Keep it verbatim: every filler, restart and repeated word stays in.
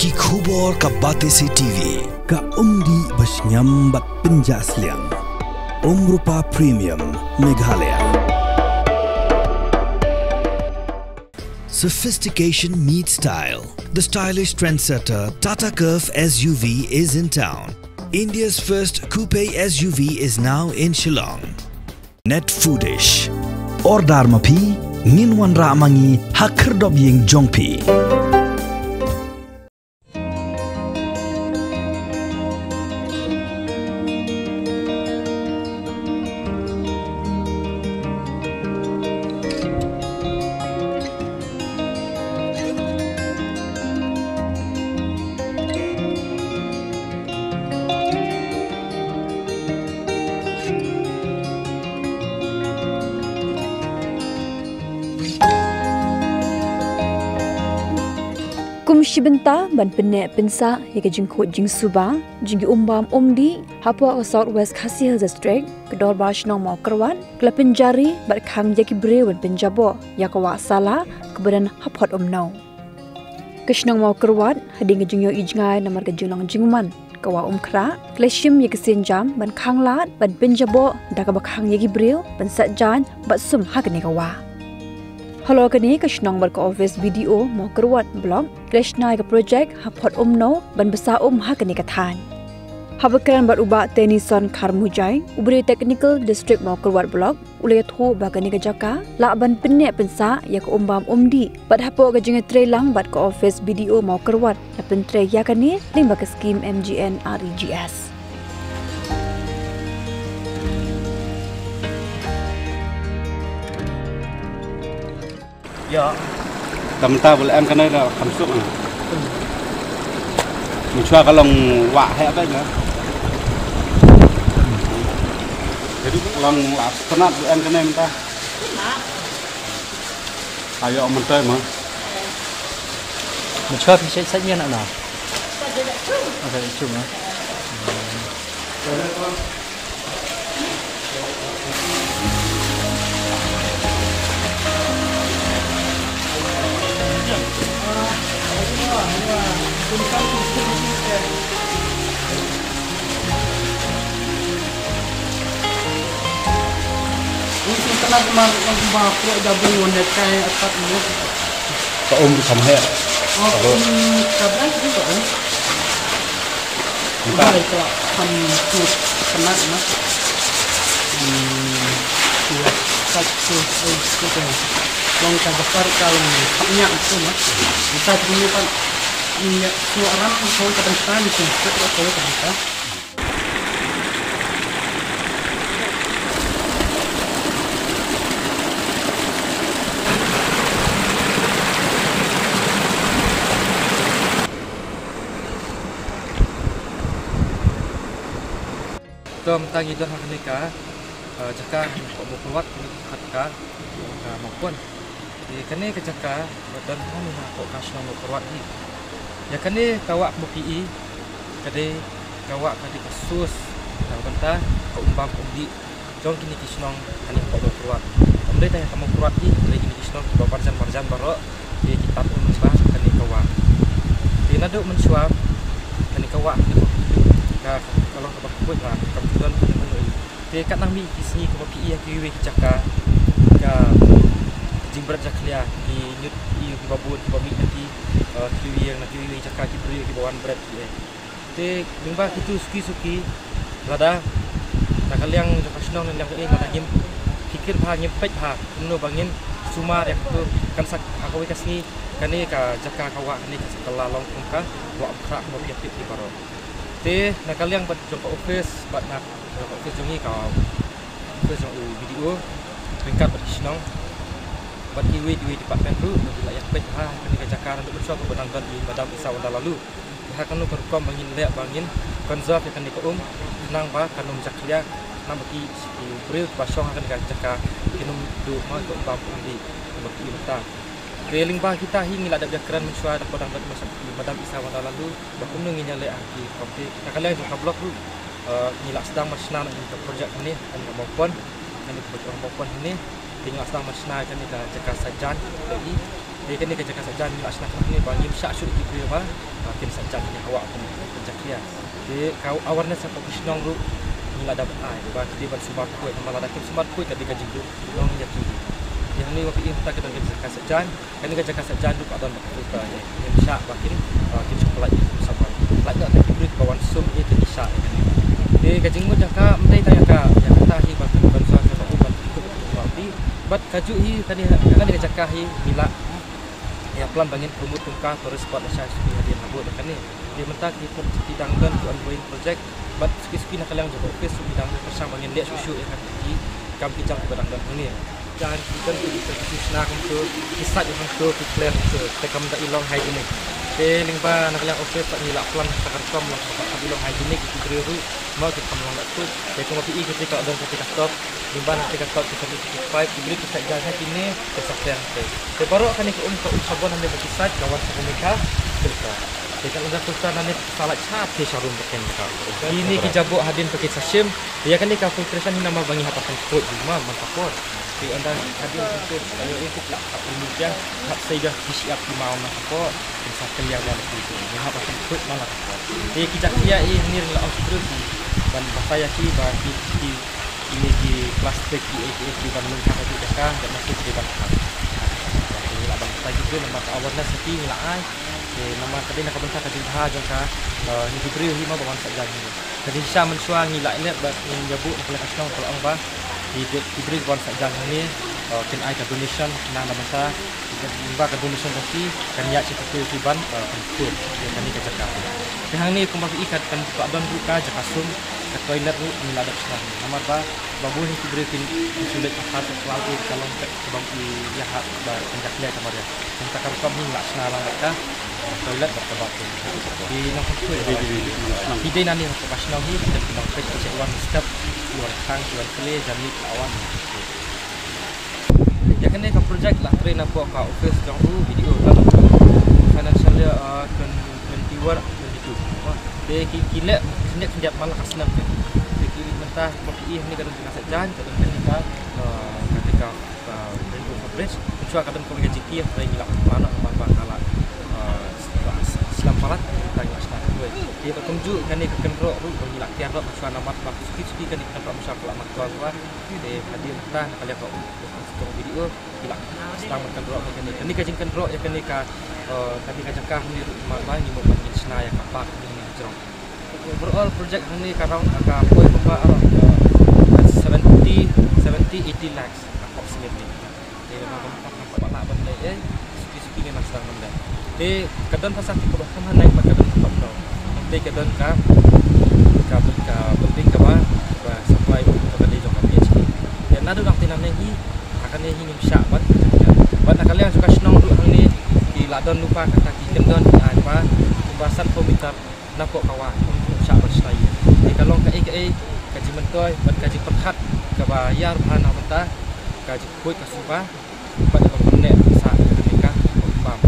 Ki khubor ka Batesi T V. Ka umdih ba shngiam bad pynjah sliang. Umrupa Premium, Meghalaya. Sophistication meets style. The stylish trendsetter Tata Curvv S U V is in town. India's first coupe S U V is now in Shillong. Net Foodish. Order ma phi, ngin wanrah ma ngi ha khyrdop ïing jong phi. Kum shi bynta ban pynneh pynsah ïa ka jingkhuid jingsuba jong ki um bam um dih hapoh ka South West Khasi Hills District, ka Dorbar Shnong Mawkyrwat ka la pynjari bad khang ïa ki briew ban pynjaboh ïa ka wah sala kaba don ha Phot Umno. Ka shnong Mawkyrwat, hadien ka jingïohi jngai namar ka jinglong jingman ka wah Umkhrah, ka la shim ïa ka sienjam ban khang lad ban pynjaboh da kaba khang ïa ki briew ban sah jaiñ bad sum ha kane ka wah. Halor kane, ka shnong bad ka office B D O Mawkyrwat Block ka la shna ïa ka projek ha Phot Umno ban bsa um ha kane ka thaiñ. Haba kren bad u Bah Tennyson Kharmujai, uba dei u Technical District Mawkyrwat Block, u la ïathuh ba kane ka jaka lah ban pynneh pynsah ïa ka um bam um dih bad hapoh ka jingïatreilang bad ka office B D O Mawkyrwat la pyntrei ïa kane lyngba ka skim M G N R E G S. Ïa. Te mynta ba la em kane la kham suk na. Mynshuwa ka long wah heh bha na. Jadi long la sngewtynnat ba la em kane mynta. Ayo mynta ma. Mynshuwa phi sait sait ïa na na. Asa chung na. Ka um kham heh. Oh, ka um ka brand ni ka um. Bukan. Bukan, ka kham tu kena mah. Hmm, ya, satu, eh, satu. Long ka besar ka long kham nyak tu mah. Kita punya kan minyak suara, kau tak tahu, kau tak tahu. To mynta ngi don ha kane ka, eh, jaka ha Mawkyrwat, kane ka khat ka, ka Mawpon. Te kane ka jaka ba don hangne hapoh ka shnong Mawkyrwat hi. Ïa kane ka wah ba phi i, ka dei ka wah ka dei ka source, ka bynta ka um bam um dih jong kine ki shnong hangne hapoh Mawkyrwat. Kam dei tang ha Mawkyrwat hi, hynrei kine ki shnong kiba marjan marjan baroh, te ki tan um lyngba kane ka wah. Te naduh mynshuwa kane ka wah kane ka, ka long kaba khuid, ba kam ju don kano kano. Te katba nang mih ki sngi kaba phi i ha kiwei kiwei ki jaka, ka jingbret jakhlia, ki ñiut ïew kiba bun kiba mih na ki, eh, thliew ïing, na kiwei kiwei ki jaka ki briew kiba wan bret ki, eh. Te lyngba kito suki suki, lada na ka liang jong ka shnong ne liang kaei, lada ngim pyrkhat bha, ngim peit bha kumno ba ngin sumar ïa kato, kan sa ha kawei ka sngi kane ka jaka ka wah kane kan sa kylla long kum ka wah Umkhrah kumba phi ïa peit hi baroh. Te na ka liang bad jong ka office bad na ka office jong ngi, ka office jong u B D O ryngkat bad ki shnong bad kiwei kiwei department ruh, ba ki la ïa peit bha kane ka jaka naduh mynshuwa kaba dang don i Madam Isa Wandalalu. Te ha kano ka rukom ba ngin leh ba ngin conserve ïa kane ka um, khnang ba kan ym jakhlia, khnang ba ki, ki briew kiba shong ha kane ka jaka kin ym duh ma ka um bam um dih kumba ki i mynta. Te lyngba kita hi ngi la dep ïakren mynshuwa da kaba dang don i Madam Isa Wandalalu ba kumno ngin ïaleh ha ki rukom. Te na ka liang jong ka block ruh, eh, ngi la sdang ban shna na ka project hangne, kane ka Mawpon, kane ka Mawpon hangne. Te ngi la sdang ban shna kane ka jaka sait jaiñ, ka i Te kane ka jaka saitjaiñ ngi la shna hangne ba ngim shah shuh ïa ki briew ba, ba kin saitjaiñ hangne ha wah kum ka jaka. Te ka awareness hapoh ka shnong ruh ngi la dep ai ba ki dei ban sumar khuid, namar lada kim sumar khuid ka dei ka jingduh nong ïa ki. Te hangne ba phi i mynta ka don ka jaka saitjaiñ, kane ka jaka saitjaiñ ruh ka don ba ka filter ïa, ngim shah ba kin, ba kin shu pynlait ïa ki sabon. Lait noh ïa ki briew ba wan sum ïa ki, shah ïa kane. Te ka jingmut jong ka ym dei tang ïa ka, ïa kata hi ba kan ban sa ka ba u ban khuid ba u ti. Bad kajuh hi kane, kane ka jaka hi ngi la ïa plan ba ngin promote kum ka tourist spot lashai suki hadien habud ïa kane. Te mynta ki pun ki dang don ki ongoing project bad suki suki na ka liang jong ka office suki dang pyrshang ba ngin leh shuh shuh ïa kane ki kam ki jam kiba dang don hangne. Jan ki don ki ki shna kumto, ki sait kumto, ki clear kumto. Te kam da i long hygienic. Te lyngba na ka liang office ngi la plan sa ka rukom long sa ka i long hygienic ki briew ruh. Mo ki kam long da kut. Te kumba phi i kiti ka don kati ka top. Lyngba na kati ka top ki seventy five, ki briew ki sait jan ha kine ki sa clear te. Te baroh kane ka um ka um sabon hangne ba ki sait ka wan sa kane ka filter. Te kan ynda filter nangne sa lait sha te sha rum ba ken ka. Kine ki jaboh hadien ba ki sa shim. Ïa kane ka filtration hi namar ba ngi hap ban khuid bad man ka por. Te ynda hadien filter ka ïoh ïa ki la ka pynmih ïa hap sa ïa ki shyiap ki maw man ka por. Kin sa clear ïa ki. Ngi hap ban khuid man la ka por. Te ki jaka ïa i ngi la ong ki briew ki ban batai ïa ki ba ki ki Kine ki plastik ki, ki, ki ban lum ha ka jaka, ka jaka ki ban ha. Kine la ban tai ki briew namar ka awareness ki la ai. Ki namar ka dei na ka bynta ka jingtha jong ka, eh, ni ki briew hi ma ba wan sa jan ni. Ka jingshisha mynshuwa ngi la leh ba ngi ïa buh na ka shnong ka la ong ba ki, ki briew wan sa jan ni, eh, kin ai ka donation na na bynta Ba ka donation ka ki kan ïa chi ka ki ban, eh, kan khuid ïa kane ka jaka. Te hangne kumba phi i kat kan ka don ruh ka jaka sum ka toilet ruh ngi la dep shna. Namar ba ba bun hi ki briew kin kin shu leit ha ka klal i ka long ka bang i ïa ha ba kan jaka ïa ka mar ïa. Kan ta ka rukom hi la shna lang ka toilet bad ka bathroom. Ki nong kan khuid. Ki dei nani ha ka shnong hi kan ki nong peit ki check one step, ki wan khang, ki wan kle, jani ki awan. Ïa kane ka project la trei na pok ka office jong u B D O ka financial year, uh, twenty twenty-one twenty-two. Te ki ki leh khyndiat khyndiat man la ka snem te. Te ki mynta ba ki ïa kane ka don ka sa jan ka don kane ka, uh, kane ka, uh, rainbow footbridge. Mynshwa ka don ka jingkit trei ngi la plan na ba ka la, uh, slam palat ta ngi la sna. Te ba kumjuh kane ka kynroh ruh ngi la kiar ruh mynshwa namar ba suki suki kane ka kynroh mynshwa ka la mat tuan tuan. Te hadien ta na ka leh ka u Ka video ki la sdang ban kynroh ïa kane. Kane ka jingkynroh ïa kane ka, eh, kane ka jaka hangne ruh ma ba ngi mut ban ngin shna ïa ka park hangne hajrong. Overall project hangne ka rong ka poi kumba around, eh, seventy, seventy, eighty lakhs approximately. Te ma ba ma ba la ban leh ei suki suki ngi nang sdang ban leh. Te ka don pasa ki pura kham hanai ba ka don ka pop no. Te ka don ka ka ka building kaba ka supply ka ba dei jong ka P H K. Te naduh nangtei nangne hi ha kane hi ngim shah ban. Bad na ka liang jong ka shnong ruh hangne ki la don lypa kata ki kyndon ki ai ba kumba sanphew meter na poh ka wah ngim shah ban shna ïa. Te ka long kaei kaei ka jingmyntoi bad ka jingpyrkhat kaba ïar bha na bynta ka jingkhuid ka suba. Bad ba pyneh sa ka nika pam.